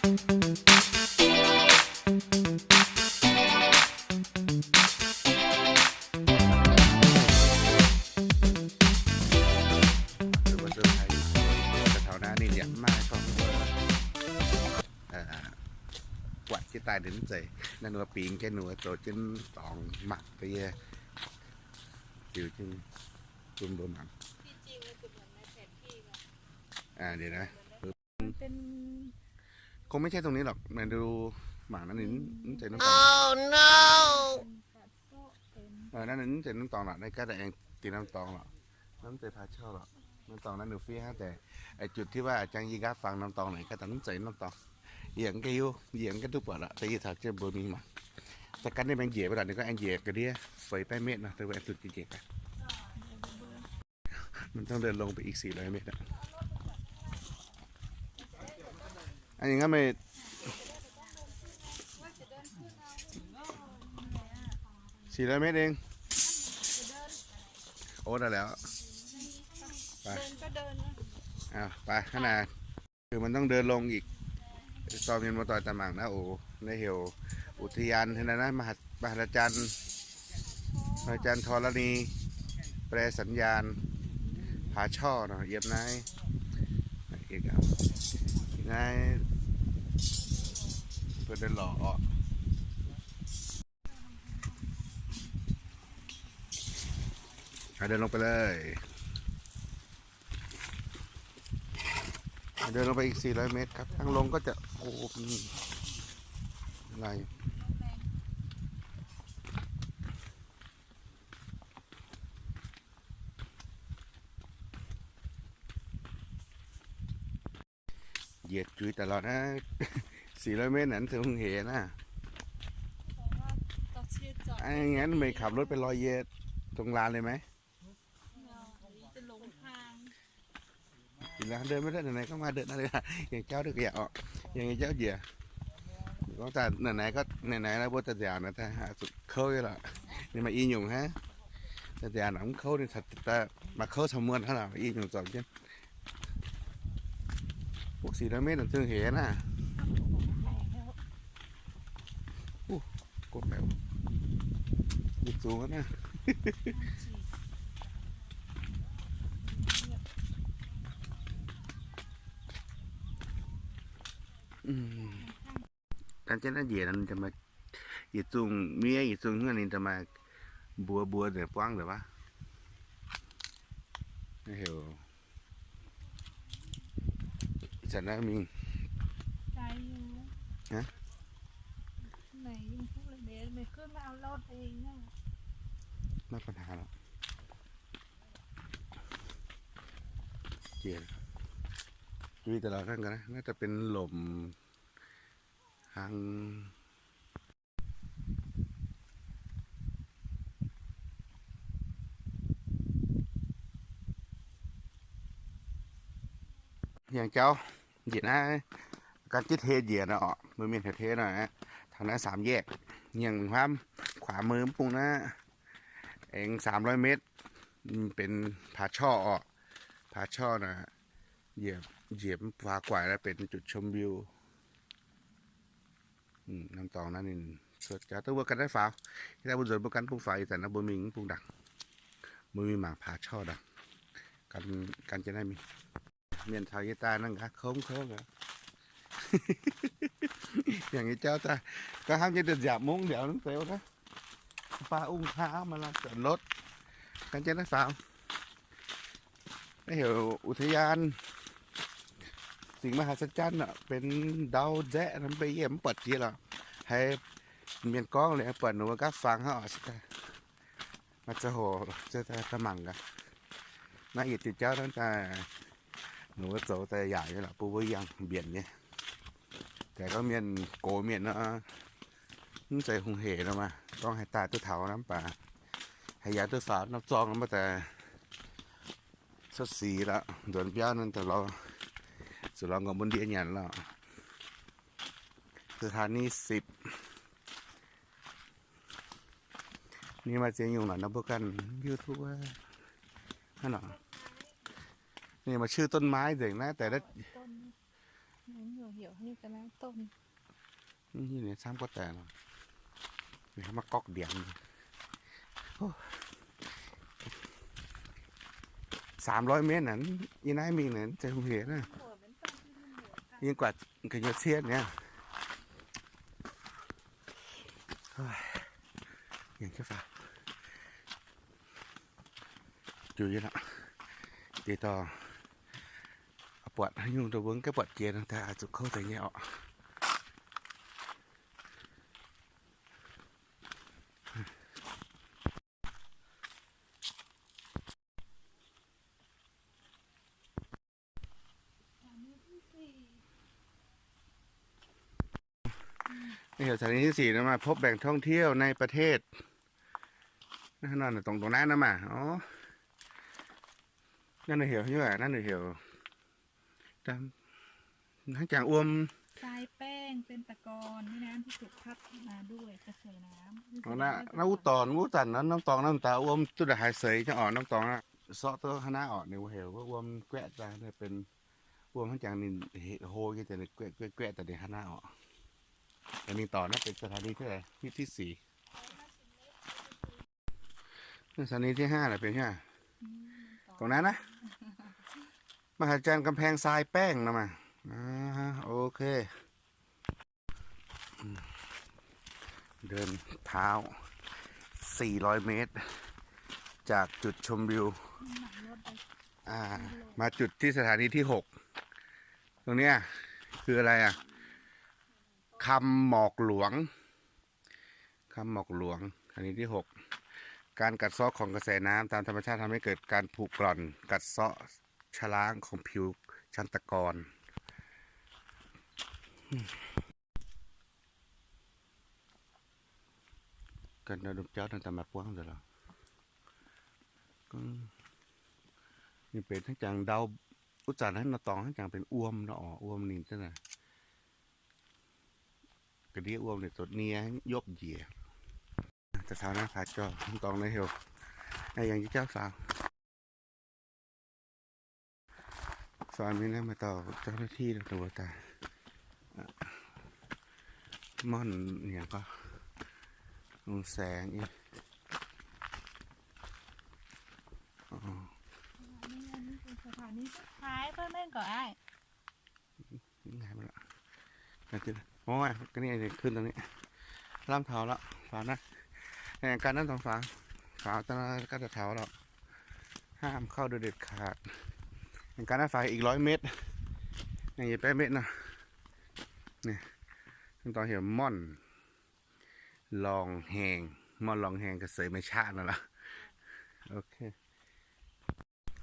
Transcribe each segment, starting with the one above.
Taux naaiv ninh yaac mv maaih gorngv wuov, buatc jienv daaih ninh mv zeiz naaiv nor bingx jienv nor zoux jienv dorngx mangc deix yie ziux jienv bun mbuo mangc. Kungx maiv zeiz dongh ninh lorqc, meih nduqc mangc naaiv ninh mv zeiz norm dorngx. Naaiv ninh mv zeiz norm dorngx lorqc, naaiv gaav daaih aengx dingh norm dorngx lorqc. Naaiv mv zeiz ผาช่อ lorqc. Norm dorngx naaiv ninh fiev hnangv deix. Aa, จุดที่ว่า jangx yie nqaapv fangx norm dorngx naaic gaav daaih mv zeiz norm dorngx. Yie mv gaengh hiuv, yie mv gaengh duqv buatc lorqc, daaih yie taux jienv mbuo mingh mangc. Daaih gan ninh mingh njiec mv baac ninh gorngv aengx njiec ga'ndiev feix baeqv เมตร nor, daaih aengx zuqc njiec njiec gaax. มันต้องเดินลงไปอีก สี่ร้อยเมตร อ่ะ อย่างนั้นไม่ สี่ร้อยเมตรเอง โอ้ ได้แล้ว ไป เดินก็เดินนะ อ่ะ ไปข้างใน คือมันต้องเดินลงอีก ซอยเมียนมาตอยตะหมั่งนะ โอ้ ในแถวอุทยาน ที่นั่นนะ มหัศ มหัศจรรย์ พระจันทร์ธรณี แปรสัญญาณ ผาช่อเนาะ เหยียบไหน อีกอ่ะ ไหน เพื่อเดินหล่อออก อ่ะ เดินลงไปเลย เดินลงไปอีก สี่ร้อยเมตรครับ ทางลงก็จะ โอ้ อืม อะไร Njiec juiz daaih lorqc naaiv, สี่ร้อยเมตร naaic, mv zeiz hungh hec naaiv. Aa, ngắn meih ขับรถไปรอ yie dongh laanh liuz maiv? Ih, hleix hnangv deix maiv deix, naaic naaic gorngv maaih deix naaiv, yangh jauv duqv yaac orqc, yangh jauv njiec. Gorngv daaih naaic naaic gorngv naaic naaic naaiv mbuo daaih nziaauc naaic daaih zuqc kouv nyei lorqc. Ninh maaih i nyungc hnangv. Daaih nziaauc naaic mv kouv, ninh maaih kouv caux muonh hnangv lorqc, i nyungc zorpc jienv. Buov สี่ร้อย เมตร naaic zungh hec naaiv. Uh, gox baeqc, yietc zungx naaiv. Gan jienv naaiv njiec, yietc zungh miev, yietc zungh hnyouv ninh daaih maaih mbuox mbuox nzengc buangv nzengc wuov. Heuc zanc naaiv mingh. Maiv ปัญหา lorqc. Jiex, juiz daaih lorz hnangv gaax, naaiv daaih benx lomc hnangv. Yangh jauv njiec naaiv, gan jienv hei njiec naaiv orqc, mbuo mienh heuc hei naaiv, taux naaiv สามแยก, yangh hmuangv ขวามือ mv bung naaiv, aengx สามร้อย เมตร, benx ผาช่อ orqc. ผาช่อ naaic, njiec, njiec mv faaux guaic naaiv benx จุดชมวิว. Norm dorngx naaiv ninh cuotv jauv, dongh mbuo ganh naaiv faaux, yie daaih mbuo nzuonx mbuo gan bung faaux, ih zanc naaiv mbuo mingh mv bung ndaangc, mbuo mingh mangc ผาช่อ ndaangc, gan, gan jienv naaiv mingh. Mienh taux yie daaih naaiv gaax kouv kouv gaax. Yangh nyei jauv daaih, gauh hnamv jienv deix nziaauc mungv mbiauz mv zeiz wuov, baav ungh kaa maaih lamh zanc lotv, gan jienv naaiv faaux. Naaiv heuc อุทยานสิ่งมหัศจรรย์ orqc, benx ndau nzaeqv, mv baac yie mv buatc jiex lorqc. Haiz mienh gorngv liuz buatc ninh mbuo nqaapv fangx hnangv orqc. Maaih ziangh hoc daaih mangc gaax. Naaiv yietc diuh jauv hnangv daaih, ninh mbuo zoux daaih yaac nyei lorqc, bun mbuo yangh mbienc nyei. Deix gorngv mienh gox mienh nor, mv zeiz hungh hec nor maah, gorngv haih daaih duqv taux nor mv baac haih yaac duqv faaux norm zorng nor mv baac daaih cuotv sic lorqc, nzuonx biauv nor daaih lorz, zuqc lorz nqorngv mbuo ndie nyanc lorqc. สถานีสิบ Ninh maaih ziex nyungc naaic nor mbuo ganh YouTube hnangv nor. Ninh maaih ชื่อต้นไม้ nzengc naaiv daaih, Mv heuc haaix nyungc ga'naaiv domh. Mv hiuv ninh camv gorngv daaih nor. Ninh maiv gorqv ndiangx. Sàam loi mienv naaic, yie naaiv mingh naaic, zeiz hungh hec naaiv. Yie guatc ga'nyuoz cien niaa. Juiz aqv. Deix dorh buatc haaix nyungc dongh mbuo mv gaengh buatc jiex nor, daaih oix zuqc kouv deix nyei orqc. Heuc สถานีที่สี่ นะ มาพบแหล่งท่องเที่ยวในประเทศ Naaiv nor, dongh, dongh naaiv nor maah. Orv, naaiv ninh heuc, naaiv ninh heuc, hnangv jangx wuom. ทรายแป้งเป็นตะกอน แม่น้ำที่ถูกพัดมาด้วยกระแสน้ำ Naaiv wuov dorngx, wuov zanc naaiv norm dorngx naaiv daaih wuom duqv ndongc haaix seix nyei orqc, norm dorngx aqv. Sortv duqv hnangv naaiv orqc, ninh mbuo heuc wuov wuom guaeqv daaih, benx wuom hnangv jangx ninh hlo nyei, guaeqv guaeqv guaeqv daaih ninh hnangv naaiv orqc. Mingh dorc naaiv benx สถานีที่สี่ ที่สี่ สถานีที่ห้า naaic benx hiuv. Dongh naaiv naaiv มหัศจรรย์กำแพงทรายแป้ง nor maah. Ok. Dim taux สี่ร้อย เมตร จากจุดชมวิว มาจุดที่สถานีที่หก ตรงเนี้ยคืออะไรอ่ะ คำหมอกหลวง คำหมอกหลวง อันนี้ที่หก การกัดเซาะของกระแสน้ำตามธรรมชาติทำให้เกิดการผุกร่อนกัดเซาะชะล้างของผิวชั้นตะกอน Ganh ndau ndopv jauv naaiv daaih maaih buangv nzengc lorqc. Ninh benx hnangv jangx ndau, wuov zanc naaiv nor dorngx hnangv jangx benx wuom nor orqc, wuom ninh zengv naaic. Ga'ndiev wuom ninh zoux nie yopv njiec. Daaih taux naaiv faaux jauv, dorngx naaiv heuc, yangh jienv jauv faaux. Faaux mingh naaiv maaih dauh เจ้าหน้าที่ daaih, ม่อน hnyangx gorngv, lungh saengx nyei. สถานีสุดท้าย เพื่อนๆ ก่อนอ้าย Ngaic mv lorqc. Mv, ga'naaiv ninh ขึ้นตรงนี้ lamh taux lorqc, faaux naaiv. Aengx gan naaiv dorngx faaux, faaux daaih ganh daaih taux lorqc. ห้ามเข้าโดยเด็ดขาด. Aengx gan naaiv faaux อีกร้อย เมตร. Naaiv yietc baeqv metr nor. Naaiv dorngx heuc Morn Lorngh Haengh, Morn Lorngh Haengh ga'seix maiv qaqv nor lorqc. Ok.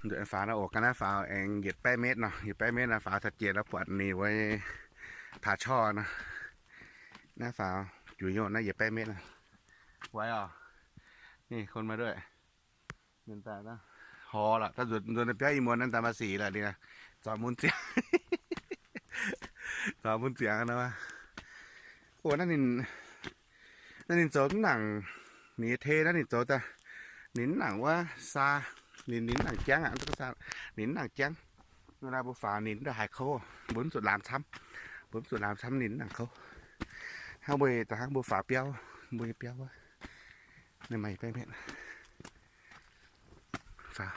Nduqc faaux naaiv oc, gan naaiv faaux aengx yietc baeqv metr nor, yietc baeqv metr naaiv faaux taux jiex naaiv buatc ninh wuov ผาช่อ nor. Naaiv faaux juix nyei, naaiv yietc baeqv metr nor. Wuov oc, ninh คนมาด้วย ninh daaih naaiv ฮอ lorqc, daaih nzuonx biauv i muonz naaiv daaih maaih sic lorqc, ninh zoux mun ziangx, zoux mun ziangx nor. Oc, naaiv ninh, naaiv ninh zoux mv nangc, ninh nyei tei naaiv ninh zoux daaih, ninh mv nangc wuov saa, ninh, ninh mv nangc jangv aqv, ninh mv nangc jangv. Nor naaiv mbuo faaux ninh ndaaih haiz kouv, mbuo mv zuqc laamz camv, mbuo mv zuqc laamz camv ninh mv nangc kouv. Hnangv mbuo, da'hnangv mbuo faaux biauv, mbuo nyei biauv wuov, naaiv maaih baeqv metv. Faaux,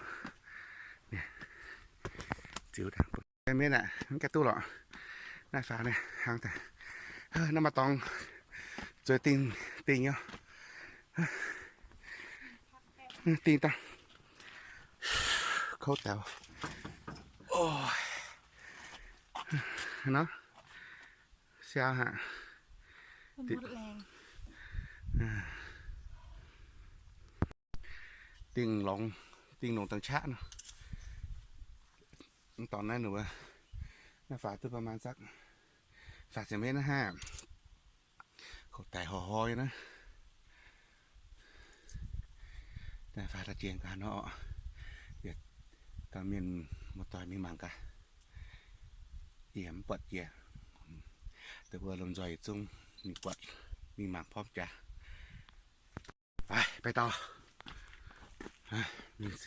ziux dangh baeqv metv aqv, mv gaengh duqv lorqc. Naaiv faaux naaiv hnangv daaih, naaiv maaih dorngx zueiz dingh, dingh nyei. Dingh dangh, kouv daaih. Nor, siau haic. Dingh longx, dingh longx dangh qaqv nor. Mv dorngx naaiv ninh mbuo, naaiv faaux duqv ประมาณสัก สามสิบ เมตร naaiv hnangv. Kouv daic hoi hoi naaiv. Naaiv faaux daaih jiex gaax nor, yietc dauh mienh muoz-doic mingh mangc gaax. Yie mv buatc jiex. Deix mbuo lomh nzoih yietc zungv mingh buatc, mingh mangc พร้อม jaax. Baih, baih dauh. Aengx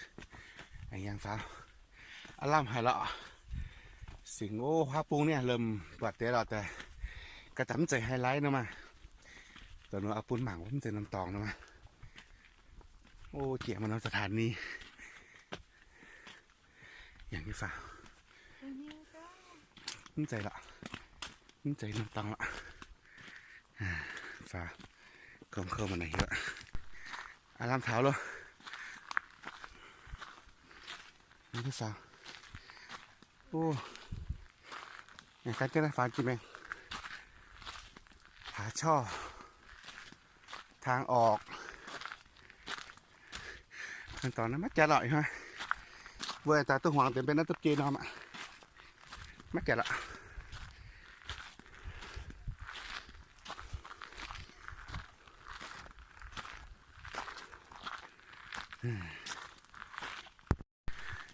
yangh faaux. Aav lamh haic lorqc. Singx o, huaav bung niaa, lomh buatc deix lorqc daaih. Ga'damv mv zeiz highlight nor maah. Dongh nor oix bun mangc mv zeiz norm dorngx nor maah. O, jiex maaih norm สถานี. Yangh nyei faaux. Mv zeiz lorqc. Mv zeiz norm dorngx lorqc. Faaux. Gomv kouv maaih naaic hiuv. Aav lamh taux loh. Yangh nyei faaux. O, gan jienv naaiv faaux jiex mingh. ผาช่อ tang orqc. Dorngx naaiv maiv jaax lorqc ih hnoi. Mbuo daaih duqv hmuangx deix mbenc naaiv duqv biei norm aqv. Maiv jaax lorqc.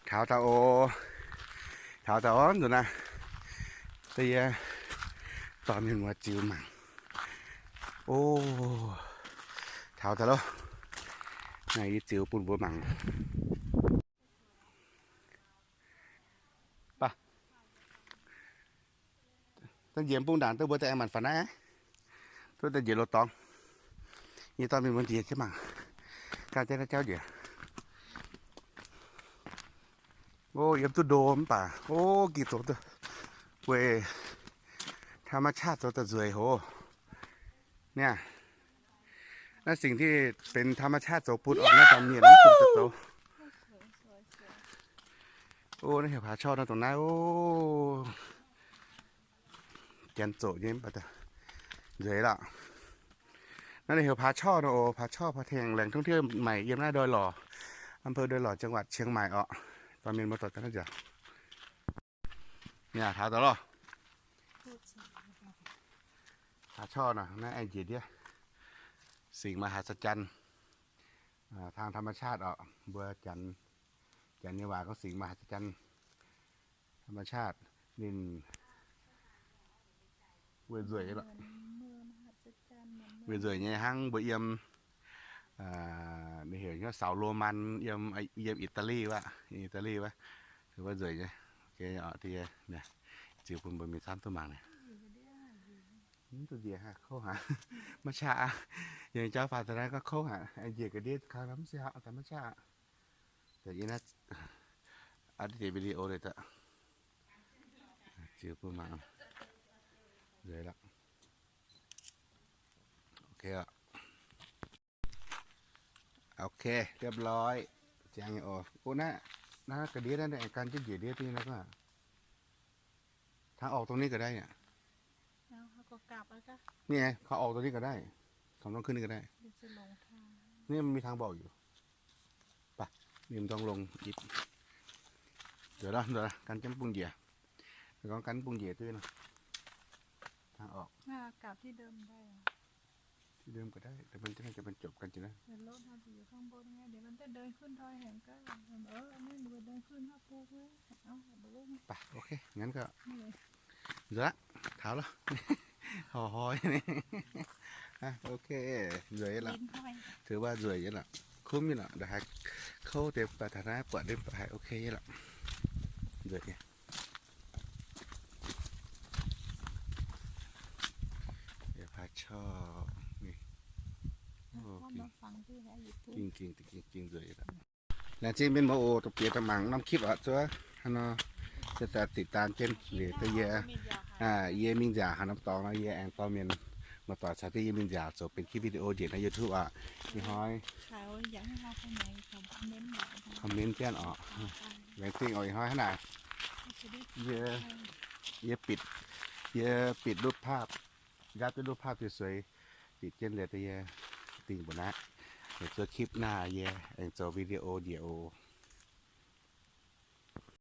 Taux daaih oc. Taux daaih oc, nzunc naaiv. Da'yie dorh mienh muoz ziux mangc. O, taux daaih loh. Naaiv yie ziux bun mbuo mangc. Baac da'njiec bung ndaangc duqv mbuo daaih aengx maanc faaux naaiv. Duqv da'njiec loz-dorngx. Yie dorh mienh muoz njiec jienv mangc. Gan jienv naaiv jauv njiec. O, yiem duqv ndo mv baac, o, gih zoux duqv weic ธรรมชาติ zoux daaih nzueic hoc. Niaa, naaiv singx ti benx ธรรมชาติ zoux bun orqc, naaiv daaih mienh mv zuqc zoux. O, naaiv heuc ผาช่อ nor dongh naaiv o. Janx zoqc nyei mv baac nzueic lorqc. Naaiv ninh heuc ผาช่อ nor oc, ผาช่อ พอเท่ง แหล่งท่องเที่ยวใหม่ yiem naaiv Đôi Lỏ, อำเภอ Đôi Lỏ จังหวัดเชียงใหม่ orqc. Dorh mienh muoz doic daaih naaiv nziaauc. Niaa, taux daaih loh. ผาช่อ nor, naaiv aengx njiec ndiev. Singx มหัศจรรย์ tang ธรรมชาติ orqc. Mbuo Janx, Janx nyei waac gorngv singx มหัศจรรย์ ธรรมชาติ ninh weic nzueic lorqc. Weic nzueic nyei hnangv mbuo yiem, ninh heuc hnyouv เสาโรมัน yiem, yiem Italy wuov, Italy wuov, weic nzueic nyei. Ziux bun mbuo mienh camv duqv mangc naaic. Mv duqv njiec haic, kouv haic. Maiv qaqv aqv. Yangh jauv faaux daaih naaiv gorngv kouv haic. Njiec ga'ndiev kang mv se haic, mv qaqv aqv. Aa, deix video deix daaih ziux bun mangc. Nzueic lorqc. Ok, ok, เรียบร้อย. Ziangx nyei oc. O, naaiv, naaiv ga'ndiev naaiv aengx gan jienv njiec ndiev duqv nyei naaiv. ทางออกตรงนี้ก็ได้เนี่ย นี่ไง เขาออกตรงนี้ก็ได้ เขาต้องขึ้นนี่ก็ได้ นี่มันมีทางบอกอยู่ ไป นี่มันต้องลงอีก เดี๋ยวนะ เดี๋ยวนะ กันจ้ำปุงเหยีย เดี๋ยวก่อน กันปุงเหยีย ด้วยนะ ทางออก น่ากลับที่เดิมได้เหรอ ที่เดิมก็ได้ แต่มันจะน่าจะบรรจบกันอยู่นะ เดี๋ยวรถเราจะอยู่ข้างบนไง เดี๋ยวมันจะเดินขึ้นดอยแหงก็ เออ อันนี้หนูเดินขึ้นข้างบนไว้ เอา เดี๋ยวลง ไป โอเค งั้นก็ เหนื่อย nzueic aqv, taux loh. Hoi hoi. Ok, nzueic lorqc. Liemh hnoi. ถือว่า nzueic nyei lorqc. Kumv nyei lorqc. Ndongc haaix kouv deix baac taux naaiv buatc deix haiz ok nyei lorqc. Nzueic nyei. ผาช่อ นี่ โอ้ Gengh, gengh, gengh, gengh nzueic lorqc. Laengz zingh mienh muoz oc, dongh bieqc daaih mangc norm คลิป oc, zuov haaix nor se daaih ติดตาม jienv liuz deix yie, yie mingh nziaauc haaix norm dorngx nor, yie aengx dorh mienh muoz-doic caux jienv yie mingh nziaauc zoux benx คลิป video njiec naaiv YouTube oc. Ih hnoi comment jienv oc. Laengz zingh oc. Ih hnoi hnangv naaic, yie, yie bieqc, yie bieqc รูปภาพ, nqaapv jienv รูปภาพ sueix-sueix bieqc jienv liuz deix yie dingh mbuoqc naaiv. Zuov คลิป naaiv yie aengx zoux video njiec oc.